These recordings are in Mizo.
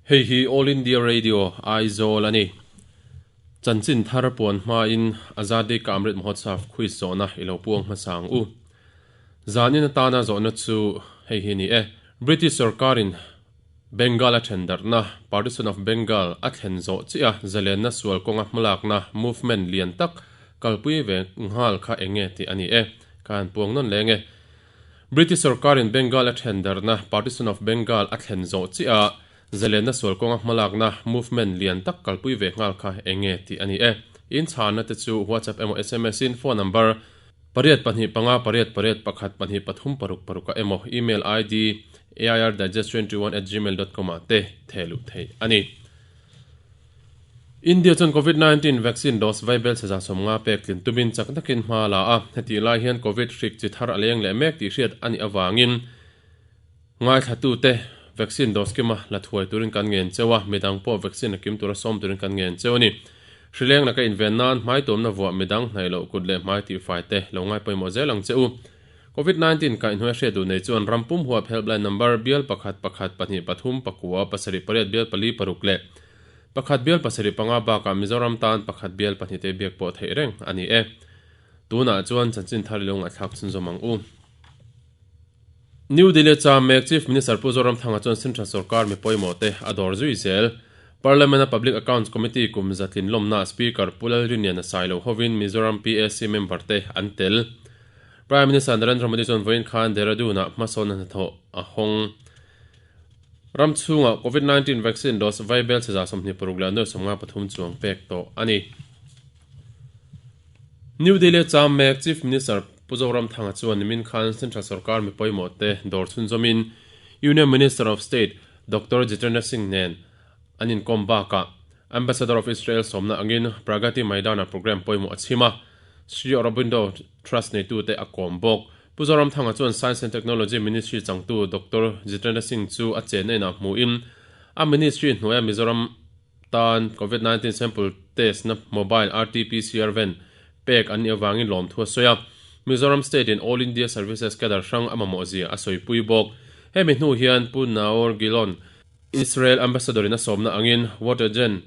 Hei hi All India Radio, Aizawl a ni. Chanchin thar puan hmain Azadi Ka Amrit Mahotsav quiz zawhna i lo puang hmasa ang u. Zanin atana zawhna chu hei hi a ni e. British sorkarin Bengal a then darhna, Partition of Bengal, a thlen zawh chiah a zalenna sual kawnga hmalakna, movement, lian tak kalpui ve nghal kha eng nge tih a ni e. Ka han puang nawn leng e. British sorkarin Bengal a then darhna, Partition of Bengal, a thlen zawh chiah a zalenna sual kawnga hmalakna, movement, lian tak kalpui ve nghal kha eng nge tih a ni e. In chhanna te chu WhatsApp emaw sms in phone number pariat pahnih panga pariat pariat pakhat pahnih pathum paruk paruk ah emaw email id airdigest21@gmail dot com ah te theh luh theih a ni. India chuan Covid 19 vaccine dose vaibel saza sawmnga pek tlin tumin chak takin hma a la a, hetih lai hian Covid hrik chi thar a leng leh mek tih hriat a nih avangin ngaithlatute vaccine dose kima la thuai turin kan ngen cheu a, midang pawh vaccine a kim tura sawm turin kan ngen cheu a ni. Hrileng laka inven nan hmai tuamna vuah midang hnaih loh kut leh hmai tihfai te lo ngai pawimawh zel ang che u. Covid 19 kaihhnuai hriat duh nei chuan ram pum huap helpline number bial pakhat pakhat pahnih pathum pakua pasarih pariat bial pali paruk leh pakhat bial pasarih panga bakah Mizoram tan pakhat bial pahnih te biak pawh theih reng a ni e. Tunah chuan chanchin thar i lo ngaihthlak chhunzawm ang u. New Delhi cha mek Chief Minister Pu Zoramthanga chuan Central sorkar mi pawimawh te a dawr zui zel. Parliament a Public Accounts Committee kum zatlin lawmnaah Speaker Pu Lalriniana Sailo hovin Mizoram PAC member te an tel. Prime Minister Narendra Modi chuan vawiin khan Dehradun-ah hmasawnna hnathawh a hawng. Ram chhungah Covid 19 vaccine dose vaibel chheza 26 leh nuai 53 chuang pek tawh a ni. New Delhi cham mek Chief Minister Pu Zoramthanga chuan nimin khan Central sorkar mi pawimawh te dawr chhunzawmin Union Minister of State Doctor Jitendra Singh nen an inkawm bakah Ambassador of Israel sawmna angin Pragati Maidan-ah programme pawimawh a chhim a, Sri Aurobindo Trust neitute a kawm bawk. Pu Zoramthanga chuan Science and Technology Ministry changtu Doctor Jitendra Singh chu a chenna inah hmuhin a ministry hnuaia Mizoram tan Covid 19 sample test na mobile RT-PCR van pek an nih avangin lawmthu a sawi a. Mizoram State in All India Services cadre hrang a mamawh zia a sawipui bawk. Hemi hnu hian Pu Naor Gilon, Israel Ambassador in a sawmna angin Watergen,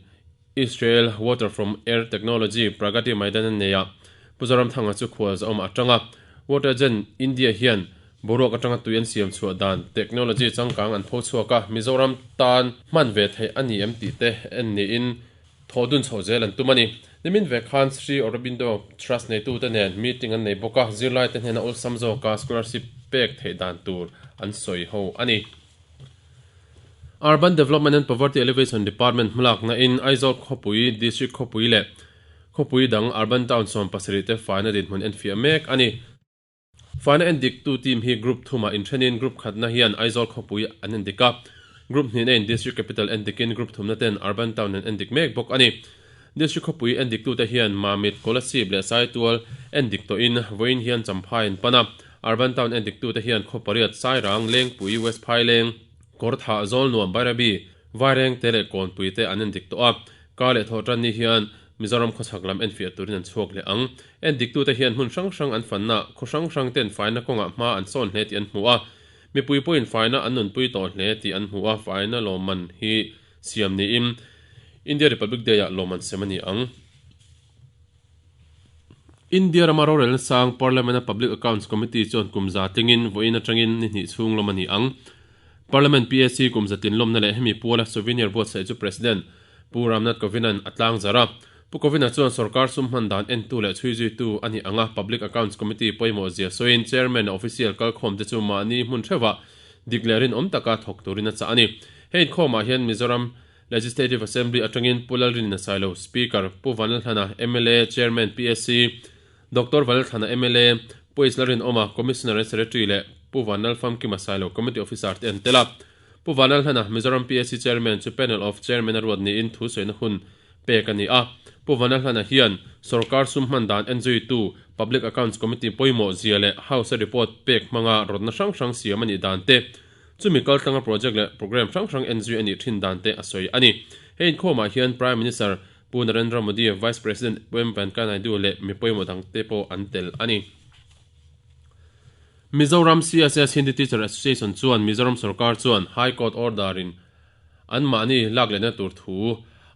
Israel Water from Air Technology, Pragati Maidan a nei a, Pu Zoramthanga chu khualzawm a tang a. Watergen India hian boruak atanga tui an siam chhuah dan technology changkang an pho chhuak a, Mizoram tan hman ve theih a ni em tih te en niin thawh dun chhoh zel an tum a ni. Nimin ve khan Sri Aurobindo Trust neitute nen meeting an nei bawk a, zirlaite hnena awlsam zawka scholarship pek theih dan tur an sawi ho a ni. Urban Development and Poverty Alleviation Department hmalakna in Aizawl khawpui, District khawpui leh khawpui dang Urban Town 17 te faina dinhmun enfiah mek a ni. Faina endiktu team hi Group thumah inthenin Group khatna hian Aizawl khawpui an endik a, Group hnihna in District Capital endikin Group thumna ten Urban Town an endik mek bawk a ni. District khawpui endiktute hian Mamit, Kolasib leh Saitual endik tawhin vawiin hian Champhai an pan a. Urban Town endiktute hian khaw pariat, Sairang, Lengpui, West Phaileng, Kawrthah, Zawlnuam, Bairabi, Vairengte leh Kawnpui te an endik tawh a. Kar leh thawhtan ni hian Mizoram khawchhak lam enfiah turin an chhuak leh ang. Endiktute hian hmun hrang hrang an fanna, khaw hrang hrang ten faina kawngah hma an sawn hle tih an hmu a. Mipui pawhin faina an nunpui tawh hle tih an hmu a, faina lawmman hi siam niin India Republic Day-ah lawmman sem a ni ang. India rama rorelna sang Parliament-a Public Accounts Committee chuan kum za tlingin vawiin atangin ni hnih chhung lawm a ni ang. Parliament PAC kum za tlin lawmna leh hemi puala souvenir buatsaih chu President Pu Ramnath Kovind-a'n a tlang zar a. Pu Kovind-a chuan sorkar sum hman dan entu leh chhuizuitu a nih anga Public Accounts Committee pawimawh zia sawiin Chairman leh official kalkhawmte chu mahni hmun hreuhah dik leh rinawm taka thawk turin a chah a ni. He inkhawmah hian Mizoram Legislative Assembly atangin Pu Lalrinna Sailo, Speaker, Pu Vanlalhlana, mla, Chairman, PSC, Doctor Vanlalthlana, mla, Pu H Lalrinawma, Commissioner and Secretary leh Pu Vanlalfamkima Sailo, Committee Officer te an tel a. Pu Vanlalhlana, Mizoram PSC Chairman chu Panel of Chairman a ruat niin thu sawina hun pek a ni a. Pu Vanlalhlana hian sorkar sum hman dan enzuitu Public Accounts Committee pawimawh zia leh House-a report pek hmanga rawtna hrang hrang siam a nih dan te, Chumi kaltlanga project leh programme hrang hrang en zui a nih thin dan te a sawi a ni. He inkhawmah hian Prime Minister Pu Narendra Modi, Vice President Pu M Venkaiah Naidu leh mi pawimawh dang te pawh an tel a ni. Mizoram CSS Hindi Teacher Association chuan Mizoram sorkar chuan High Court order in an mahni lak lehna tur thu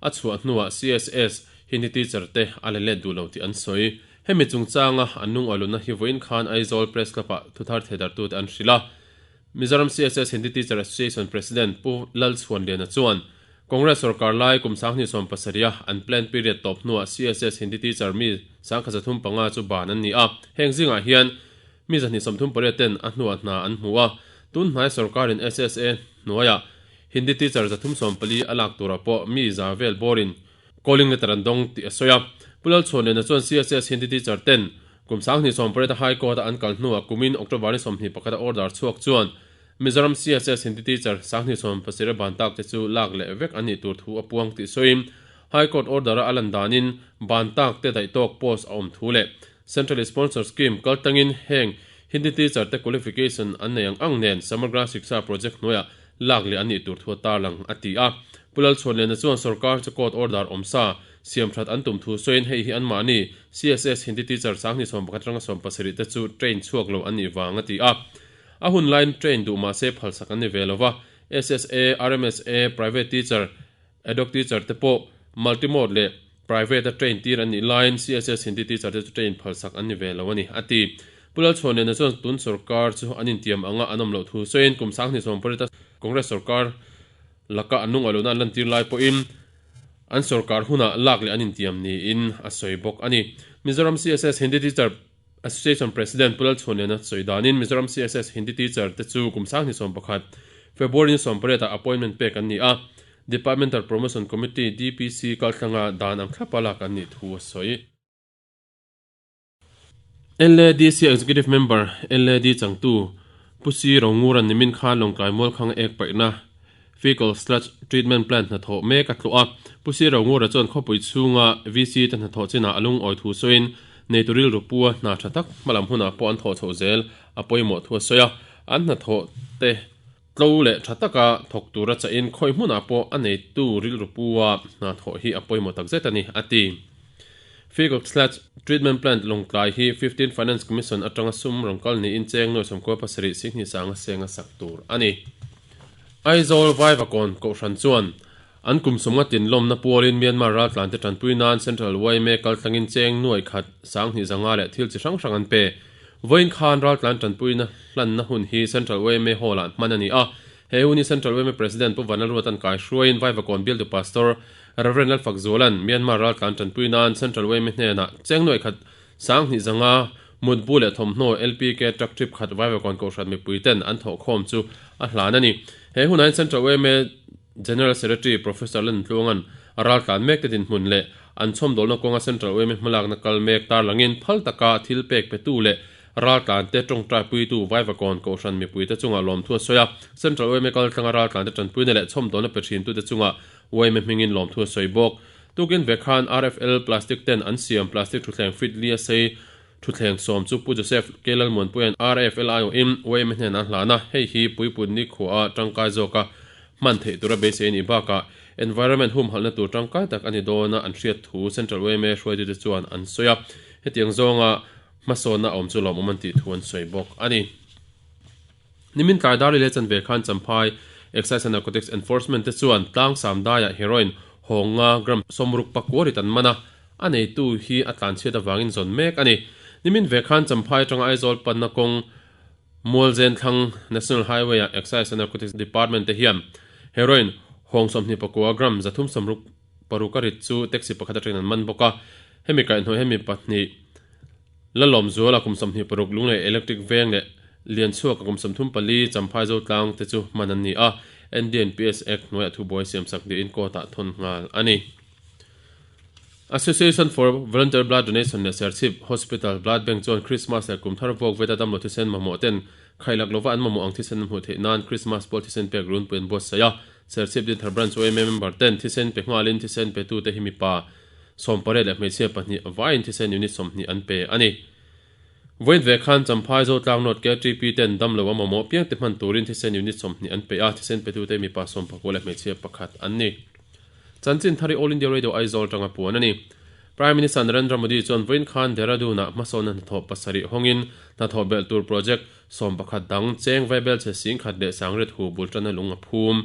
a chhuah hnuah CSS Hindi teacher te a la let duh lo tih an sawi. Hemi chungchanga an lungawi-lutna hi vawiin khan Aizawl Press Club-ah thuthar theidarhtute an hrilh a. Mizoram CSS Hindi Teacher Association President Pu Lalchhuanliana chuan Congress sorkar lai kum 2017-a an plan period tawp hnuah CSS Hindi Teacher mi 135 chu ban an ni a. Heng zingah hian mi 238 ten a hnuah hna an hmu a. Tun hnai sorkarin SSA hnuaiah Hindi Teacher 340 a lak turah pawh mi za vel bawrin Calling letter an dawng tih a sawi a. Pu Lalchhuanliana chuan CSS Hindi Teacher ten kum 2018 a High Court a an kal hnuah kumin October ni 21 a order chhuak chuan Mizoram CSS Hindi Teacher 2070 a ban tak te chu lak leh vek an nih tur thu a puang tih sawiin High Court order a a lan danin ban tak te daih tawk post a awm thu leh Central Sponsor Scheme kal tangin heng Hindi Teacher te qualification an nei ang ang nen Samagra Shiksha Project hnuaiah lak leh an nih tur thu a tarlang, a ti a. Pu Lalchhuanliana chuan sorkar chu court order awm sa siam that an tum thu sawiin hei hi anmahni CSS Hindi teacher 21 atanga 17 te chu train chhuak lo an nih vang a ti a. A hun laiin train duh mah se phalsak an ni ve lo va, SSA, RMSA, private teacher, Ad-hoc teacher te pawh multi-mode leh private a train tir an nih laiin CSS Hindi teacher te chu train phalsak an ni ve lo a ni, a ti. Pu Lalchhuanliana chuan tun sorkar chu an intiam anga an awm loh thu sawiin kum 2018 a Congress sorkar laka an lungaih lohna an lantir lai pawhin an sorkar hunah lak leh an intiam niin a sawi bawk a ni. Mizoram CSS Hindi teacher Association President Pu Lalchhuanliana sawi danin Mizoram CSS Hindi teacher te chu kum 2021 February ni 18 ah appointment pek an ni a, Departmental Promotion Committee, DPC, kalthlanga dan ang thlapa lak an nih thu a sawi. LADC Executive Member, LAD changtu Pu Si Rongura'n nimin khan Lawngtlai Mualkhang ek paihna Fecal Sludge Treatment Plant hnathawh mek a tluah a. Pu Si Rongura chuan khawpui chhunga VC te hnathawh chinah a lungawi thu sawiin neitu rilru pua hna tha tak hmalam hunah pawh an thawh chhoh zel a pawimawh thu a sawi a. An hnathawh te tlo leh tha taka thawk tura chahin khawi hmunah pawh a neitu rilru pua hna thawh hi a pawimawh takzet a ni, a ti. Fecal Sludge Treatment Plant Lawngtlai hi Fifteen Finance Commission atanga sum rawn kal niin cheng nuai 97 sihnih sanga seng a sak tur a ni. Aizawl Vaivakawn Kohhran chuan an kum sawmnga tin lawmna pualin Myanmar raltlante tanpui nan Central yma kaltlangin cheng nuai khat 20 zanga leh thil chi hrang hrang an pe. Vawiin khan raltlan tanpuina hlanna hun hi Central yma Hall-ah hman a ni a. He hun hi Central yma President Pu Vanlalruata'n kaihruaiin Vaivakawn bialtu Pastor Rev. Lalfakzuala'n Myanmar raltlan tanpui nan Central yma hnenah cheng nuai khat 20 zanga Mutbu leh thawmhnaw LPK truck trip khat Vaivakawn Kohhran mipui ten an thawhkhawm chu a hlan a ni. He hunah hian Central yma General Secretary Professor Len Tluanga'n a raltlan mek te dinhmun leh an chhawmdawlna kawnga Central yma hmalakna kal mek tarlangin phal taka thil pek petu leh raltlan te tawngtai puitu Vaivakawn Kohhran mipui te chungah lawmthu a sawi a. Central yma kaltlanga raltlan te tanpuina leh chhawmdawlna pe thintute chungah yma hmingin lawmthu a sawi bawk. Tukin ve khan RFL Plastic ten an siam plastic thutthleng fit li a sei thutthleng sawm chu Pu Joseph K. Lalmuanpuia'n RFL aiawhin yma hnenah a hlan a, hei hi puipun nikhua tangkai zawka hman theih tura beisei a nih bakah environment humhalhna tur tangkai tak a ni dawn a an hriat thu Central yma hruaitute chuan an sawi a, hetiang zawnga hmasawnna a awm chu lawmawm an tih thu an sawi bawk a ni. Nimin tlai dar leh chanve khan Champhai Excise and Narcotics Enforcement te chuan tlang Samdaiah heroin hawnga gram sawmruk pakua rit an man a, a neitu hi a tlanchhiat avangin zawn mek a ni. Nimin ve khan Champhai atanga Aizawl panna kawng Mualzen thlang National Highway-ah Excise and Narcotics Department te hian heroin hawng 24 gram 366 a rit chu taxi pakhat atangin an man bawk a, hemi kaihhnawih hemi pahnih Lalawmzuala kum 26 Lunglei Electric Veng leh Lianchhuaka kum 34 Champhai Zotlang te chu hman an ni a, NDNPS Act hnuaiah thubuai siamsak niin court-ah thawn nghal a ni. Association for Voluntary Blood Donation leh Serchhip Hospital Blood Bank chuan Krismas leh Kumthar vuak veta damlo thisen mamawh ten khailak lova an mamawh ang thisen an hmuh theih nan Krismas pawl thisen pek runpui an buatsaih a. Serchhip Dinthar Branch yma member ten thisen pe nghalin thisen petute hi mipa 18 leh hmeichhia pahnih vaiin thisen unit 20 an pe a ni. Vawiin ve khan Champhai Zotlang North KTP ten damlo a mamawh piangte hman turin thisen unit 20 an pe a, thisen petute mipa 19 leh hmeichhia pakhat an ni. Chanchin thari All India Radio Aizawl atanga puan a ni. Prime Minister Narendra Modi chuan vawiin khan Dehradun-ah hmasawnna hnathawh pasarih hawngin hnathawh belh tur project 11 dang cheng vaibel chhe 10,000 leh sangriat hu bul tana lung a phum.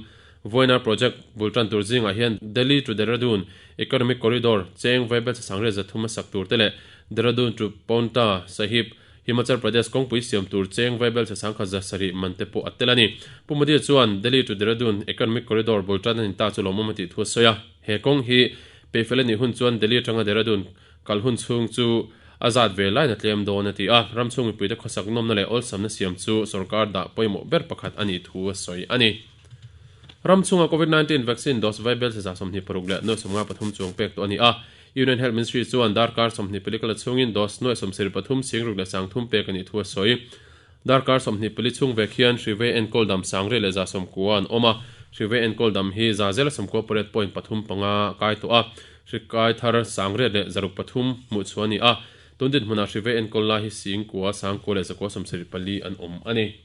Vawiina project bul tan tur zingah hian Delhi to Dehradun Economic Corridor cheng vaibel chasangriat zathum a sak tur te leh Dehradun to Paonta Sahib Himachal Pradesh kawngpui siam tur cheng vaibel chasangkhat 700 man te pawh a tel a ni. Pu Modi chuan Delhi to Dehradun Economic Corridor bul tan a ni ta chu lawmawm a tih thu a sawi a. He kawng hi peifel a nih hun chuan Delhi atanga Dehradun kal hun chhung chu a zat ve laiin a tlem dawn a ti a. Ram chhung mipuite khawsak nawmna leh awlsamna siam chu sorkar dah pawimawh ber pakhat a nih thu a sawi a ni. Ram chhunga Covid 19 vaccine dose vaibel 223.53 chuang pek tawh a ni a. Union Health Ministry chuan darkar 24 kala chhungin dose 73,030 pek a nih thu a sawi. Darkar 24 chhung vek hian Hrivei enkawl dam 1190 an awm a. Hrivei enkawl dam hi 9.35 kai tawh a. Hri kai thar 803 hmuh chhuah a ni a. Tun dinhmunah Hrivei enkawl lai hi 9,000 9,174 an awm a ni.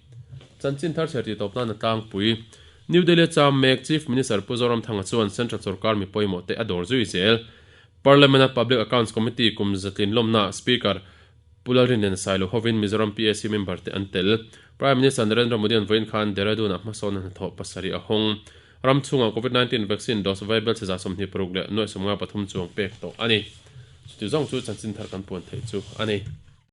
Chanchin thar chher tih tawp nan a tlangpui. New Delhi a cham mek Chief Minister Pu Zoramthanga chuan Central sorkar mi pawimawh te a dawr zui zel. Parliament a Public Accounts Committee kum zatlin lawmna Speaker Pu Lalrinlian Sailo hovin Mizoram PAC member te an tel. Prime Minister Narendra Modi an vawiin khan Dehradun ah hmasawn a hnathawh pasarih a hawng. Ram chhungah Covid 19 vaccine dose vaibel chhe 26 leh 53 chuang pek tawh a ni. Chuti zawng chu chanchin thar kan puan theih chu a ni.